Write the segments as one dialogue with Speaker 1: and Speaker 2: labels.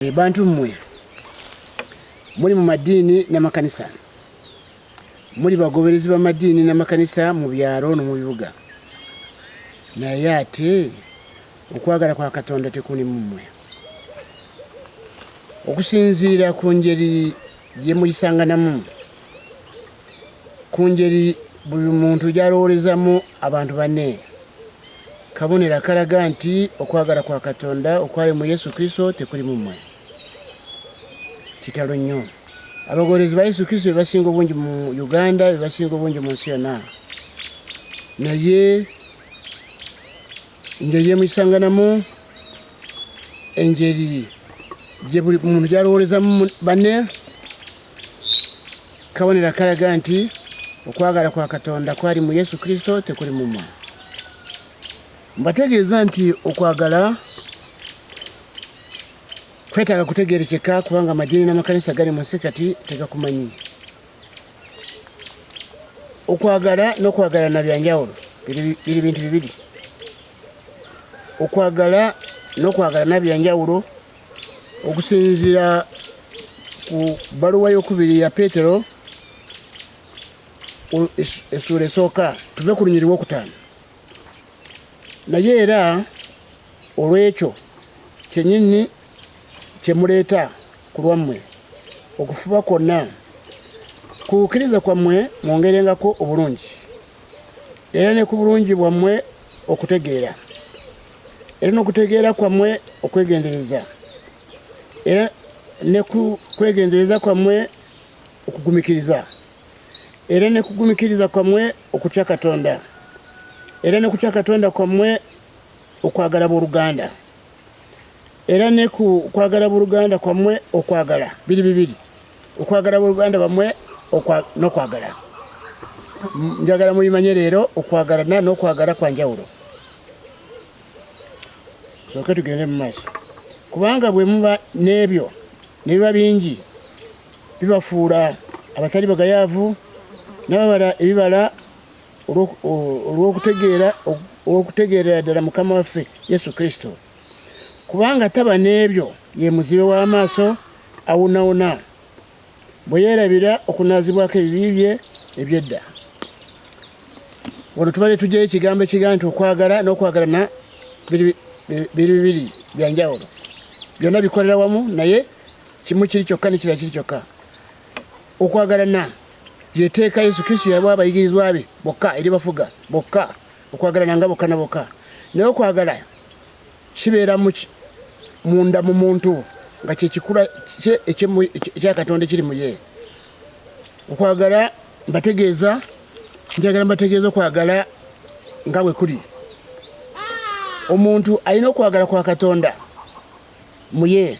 Speaker 1: Bantu mmwe muli mu madiini n'amakanisa, muli bagoberezi b'amadiini n'amakanisa mu byalo no mu bibuga, naye ate okwagala kwa Katonda tekuli mu mmwe. Okusinziira ku ngeri gye muyisanganamu, ku ngeri buli muntu gy'alowoolezamu abantu banne, kabonero akalaga nti okwagala kwa Katonda okwali mu Yesu Kristo tekuli mu mmwe. Kitalo nnyo. Abagoberezi ba Yesu Kristo be basinga obungi mu Uganda, be basinga obungi mu nsi yonna. Naye engeri gye muyisanganamu, engeri gye buli muntu gy'alowoolezamu banne, kabonero akalaga nti okwagala kwa Katonda kwali mu Yesu Kristo tekuli mu mmwe. Mbategeeza nti okwagala kwetaaga kutegeerekeka kubanga amadiini n'amakanisa gali mu nsi kati tegakumanyi. Okwagala n'okwagalana bya njawulo, biri bintu bibiri. Okwagala n'okwagalana bya njawulo okusinziira ku bbaluwa y'okubiri ya Peetero essuula esooka, tuve ku lunyiriri lwokutaano. Naye era olw'ekyo kyennyini kye muleeta ku lwammwe okufuba kwonna, ku kukkiriza kwammwe mwongerengako obulungi, era ne ku bulungi bwammwe okutegeera, era n'okutegeera kwammwe okwegendereza, era ne ku kwegendereza kwammwe okugumikiriza, era ne kugumikiriza kwammwe okutya Katonda, era ne kutya Katonda kwammwe okwagala booluganda, era ne ku kwagala booluganda kwammwe okwagala. Biri bibiri, okwagala booluganda bammwe n'okwagala. Njagala mubimanye leero, okwagalana n'okwagala kwa njawulo. Sooke tugende mu maaso. Kubanga bwe muba n'ebyo ne biba bingi, bibafuula abatali bagayaavu n'ababala ebibala olw'okutegeerera ddala Mukama waffe Yesu Kristo. Kubanga taba n'ebyo ye muzibe w'amaaso awunawuna, bwe yeerabira okunaazibwako ebibi bye eby'edda. Wano tubadde tuggyayo ekigambo ekigamba nti okwagala n'okwagalana biri bibiri bya njawulo. Byonna bikolera wamu, naye kimu kiri kyokka n'ekirala kiri kyokka. Okwagalana lye tteeka Yesu Kristo yawa abayigirizwa be bokka, eribafuga bokka, okwagalana nga bokka na bokka. Naye okwagala kibeera munda mu muntu nga kye kikula kye ekya Katonda ekiri mu ye. Okwagala mbategeeza, njagala mbategeeza okwagala nga bwe kuli. Omuntu alina okwagala kwa Katonda mu ye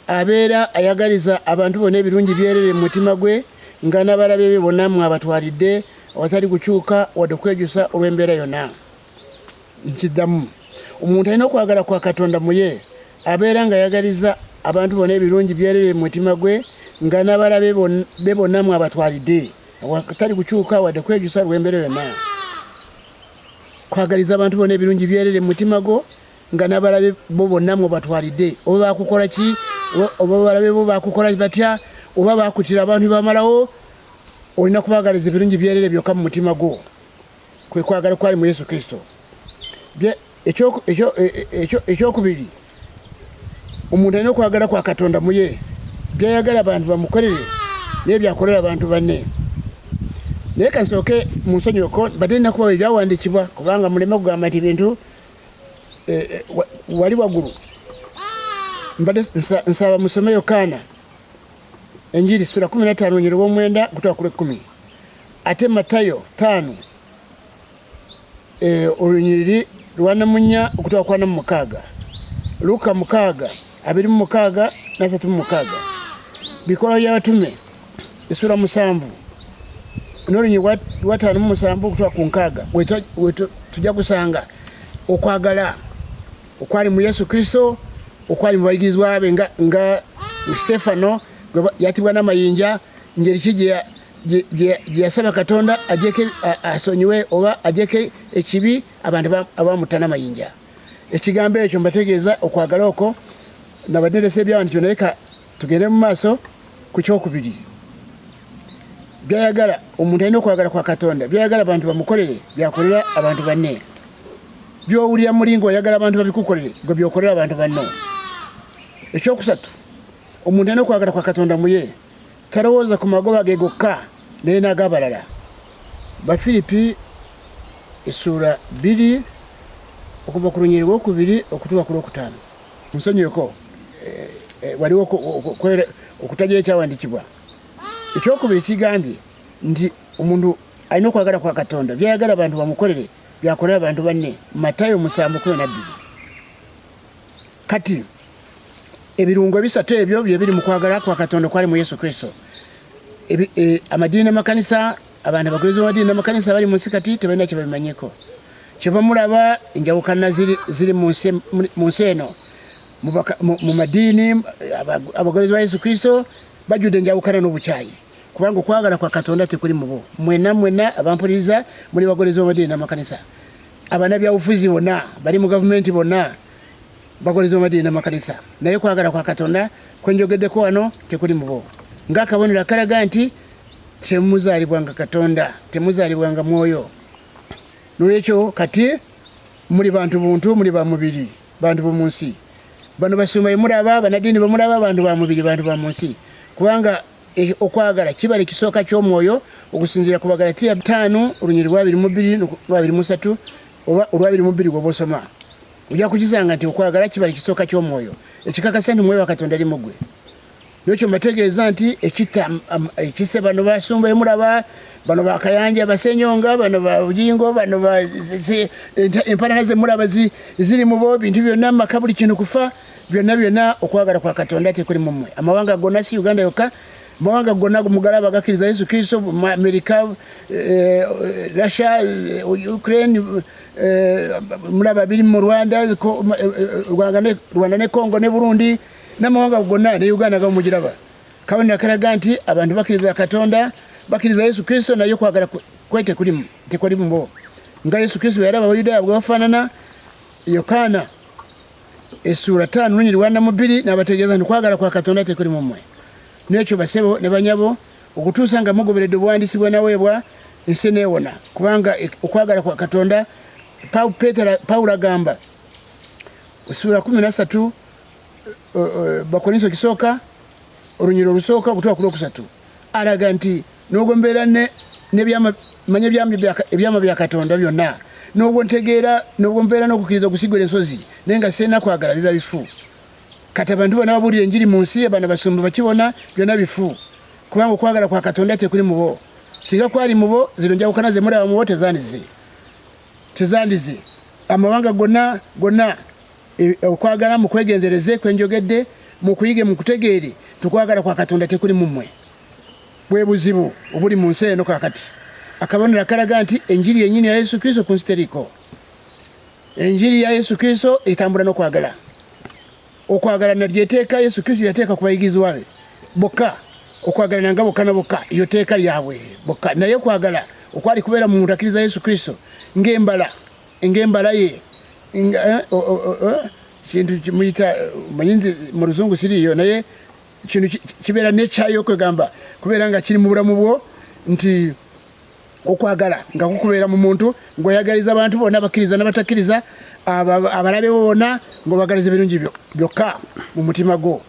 Speaker 1: abeera ayagaliza abantu bonna ebirungi byerere mu mutima gwe, nga n'abalabe be bonna mwabatwalidde, awatali kukyuka wadde okwejusa olw'embeera yonna. Nkiddamu, omuntu alina okwagala kwa Katonda mu ye abeera ng'ayagaliza abantu bonna ebirungi byerere mu mutima gwe, nga n'abalabe be bonna mwabatwalidde, awatali kukyuka wadde kwejusa olw'embeera yonna. Kwagaliza abantu bonna ebirungi byerere mu mutima gwo, nga n'abalabe bo bonna mwebatwalidde, oba bakukola ki, oba balabe bo bakukola batya, oba bakutira abantu bamalawo, olina kubagaliza ebirungi byerere byokka mu mutima gwo. Kwe kwagala kwali mu Yesu Kristo. Ekyokubiri, omuntu alina okwagala kwa Katonda mu ye, byayagala abantu bamukolere naye byakolera abantu banne. Naye kansooke mu nsonyiweko, mbadde nina kubawa ebyawandiikibwa kubanga muleme kugamba nti bintu wali waggulu. Mbadde nsaba musome Yokaana Enjiri sura 15 olunyiriri lw'omwenda okutuuka ku lw'ekkumi, ate Matayo 5 olunyiriri lwa 44 okutuuka ku 46, Luka 6 26 na 36, Bikolwa by'Abatume essula 7 n'olunyiriri lwa 57 okutuuka ku 60, tujja kusanga okwagala okwali mu Yesu Kristo, okwali mu bayigirizwa be, nga Stefano yatibwa n'amayinja, ngeri ki gye yasaba Katonda agyeko, asonyiwe oba agyeko ekibi abantu abamutta n'amayinja. Ekigambo ekyo mbategeeza okwagala okwo. Nabadde ndese ebyawandiikibwa, naye ka tugende mu maaso ku kyokubiri. Byayagala omuntu alina okwagala kwa Katonda, byayagala abantu bamukolere, byakolera abantu banne. Byowulira muli ng'oyagala abantu babikukolere, gwe byokolera abantu banno. Ekyokusatu, omuntu alina okwagala kwa Katonda muye, talowooza ku magoba ge gokka naye n'agabalala. Bafiripi essuula 2 okuva ku lunyiriri lwokubiri okutuuka ku lwokutaano. Nsonyiweko, waliwo okutajayo ekyawandiikibwa. Ekyokubiri kigambye nti omuntu alina okwagala kwa Katonda, byayagala abantu bamukolere byakolera abantu banne. Matayo 7:12. Kati ebirungo ebisatu ebyo bye biri mu kwagala kwa Katonda kwali mu Yesu Kristo. Amadiini n'amakanisa, abantu abagoberezi b'amadiini n'amakanisa bali mu nsi kati tebalina kye babimanyiko. Kyeva mulaba enjawukana ziri mu nsi eno. Mu madiini, abagoberezi ba Yesu Kristo bajjudde enjawukana n'obukyayi, kubanga okwagala kwa Katonda tekuli mu bo. Mwenna mwenna abampuliriza muli bagoberezi b'amadiini n'amakanisa. Abannabyabufuzi bonna bali mu gavumenti bonna bagoberezi b'amadiini n'amakanisa, naye okwagala kwa Katonda kwe njogeddeko wano tekuli mu bo. Ng'akabonero akalaga nti temuzaalibwanga Katonda, temuzaalibwanga mwoyo. N'olwekyo kati muli bantu buntu, muli ba mubiri, bantu b'omu nsi. Bano basumba be mulaba, bannaddiini be mulaba, bantu ba mubiri, bantu ba mu nsi. Kubanga okwagala kibala ekisooka ky'omwoyo okusinziira ku Bagalatiya 5 olunyiriri lwa abiri mu bbiri n'olwa abiri mu ssatu oba olwa abiri mu bbiri bw'oba osoma. Ojja kukisanga nti okwagala kibala ekisooka ky'omwoyo, ekikakasa nti mwoyo wa Katonda ali mu ggwe. N'ekyo mbategeeza nti ekisse bano basumba be mulaba, bano ba Kayanja, Basenyonga, bano ba Bujingo, bano ba empalana ze mulaba ziri mu bo, bintu byonna, maka, buli kintu kufa, byonna byonna okwagala kwa Katonda tekuli mu mmwe. Amawanga gonna, si Uganda yokka, amawanga gonna mugalaba gakkiriza Yesu Kristo, Amerika, Russia, Ukraine, mulaba biri mu Rwanda, Rwanda ne Congo ne Burundi, n'amawanga gonna ne Uganda nga mugiraba. Kabonero akalaga nti abantu bakkiriza Katonda, bakkiriza Yesu Kristo, naye okwagala kwe tekuli mu bo. Nga Yesu Kristo bwe yalaba Abayudaaya bwe bafaanana, Yokaana essuula 5 lunyiriri lwa ana mu bbiri n'abategeeza nti okwagala kwa Katonda tekuli mu mmwe. N'ekyo basebo ne banyabo, okutuusa nga mugoberedde obuwandiisi bwe naweebwa, ensi eneewona, kubanga okwagala kwa Katonda, Pawulo agamba essuula 13 Bakorinso ekisooka olunyiriri olusooka okutuuka ku lwokusatu, alaga nti n'obwo mbeera manya ebyama bya Katonda byonna, n'obwo ntegeera, n'obwo mbeera n'okukkiriza okusigula ensozi, naye nga sirina kwagala, biba bifu. Kati abantu bonna babuulira enjiri mu nsi, abaana basumba bakibona, byonna bifu, kubanga okwagala kwa Katonda tekuli mu bo. Singa kwali mu bo, zino njawukana ze mulaba mu bo tezandize. Tezandize. Amawanga gonna gonna okwagala mukwegendereze kwe njogedde, mukuyige mukutegeere, nti okwagala kwa Katonda tekuli mu mmwe. Bwe buzibu obuli mu nsi eno kaakati. Akabonero akalaga nti enjiri yennyini ya Yesu Kristo ku nsi teriiko. Enjiri ya Yesu Kristo etambula n'okwagala. Okwagala nalyo etteeka Yesu Kristo yateeka ku bayigirizwa be bokka. Okwagalana nga bokka na bokka, eryo tteeka lyabwe bokka. Naye okwagala okwali kubeera mu muntu akkiriza Yesu Kristo ng'embala ye, kintu kimuyita, manyi nze mu luzungu siriiyo, naye kino kibeera nekyayo okwegamba kubeera nga kiri mu bulamu bwo, nti okwagala nga kukubeera mu muntu ng'oyagaliza abantu bonna abakkiriza n'abatakkiriza, abalabe bo bonna ng'obagaliza ebirungi byokka mu mutima gwo.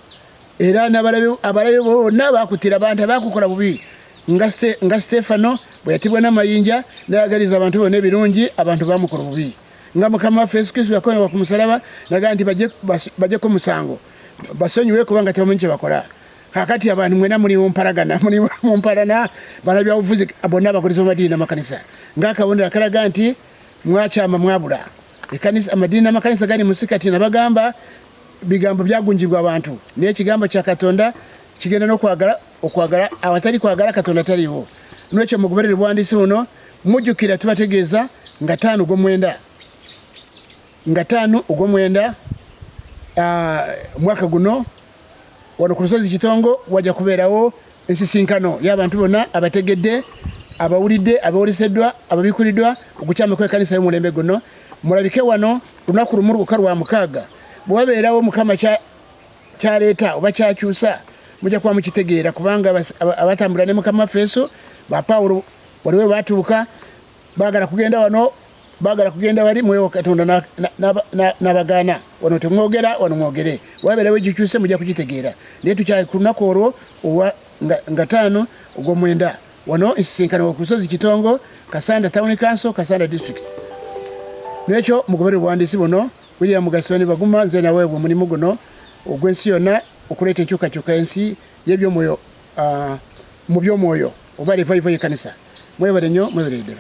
Speaker 1: Era abalabe bo bonna bakuttira abantu abakukola bubi, nga Stefano bwe yatibwa n'amayinja n'ayagaliza abantu bonna ebirungi, abantu bamukola bubi. Nga Mukama waffe Yesu Kristo yakonewa ku musalaba, n'agamba nti bajjeko omusango, basonyiwe kubanga tebamanyi kye bakola. Kaakati abantu mwena muli mu mpalagana, muli mu mpalana, bannabyabufuzi bonna abagoberezi b'amadiini n'amakanisa, ng'akabonero akalaga nti mwakyama mwabula. Ekkanisa, amadiini n'amakanisa gali mu nsi kati nabagamba bigambo byagunjibwa abantu, naye ekigambo kya Katonda kigenda n'okwagala, okwagala awatali kwagala Katonda taliiwo. N'olwekyo mugoberere obuwandiisi buno, mujjukira tubategeeza nga 5 ogw'omwenda, nga 5 ogw'omwenda, omwaka guno wano ku lusozi Kitongo wajja kubeerawo ensisinkano y'abantu bonna abategedde, abawulidde, abooleseddwa, ababikkuliddwa okukyama kw'ekkanisa y'omulembe guno. Mulabike wano lunaku lumu lwokka lwa mukaaga, bwe wabeerawo Mukama kyaleeta oba kyakyusa, mujja kuba mukitegeera, kubanga abatambula ne Mukama waffe Yesu, ba Pawulo, waliwo batuuka baagala kugenda wano, baagala kugenda wali, Mwoyo wa Katonda n'abagaana, wano temwogera, wano mwogere. Wabeerawo ekikyuse, mujja kukitegeera. Naye tukyali ku lunaku olwo olwa nga 5 ogwomwenda, wano ensisinkano ku lusozi Kitongo, Kasanda Town Council, Kasanda District. Nekyo mugoberere obuwandiisi buno. William Gasoni Baguma, nze naweebwa omulimu guno ogw'ensi yonna okuleeta enkyukakyuka ensi y'ebyomwoyo, mu byomwoyo oba revival y'ekkanisa. Mwebale nnyo, mwebale ddala.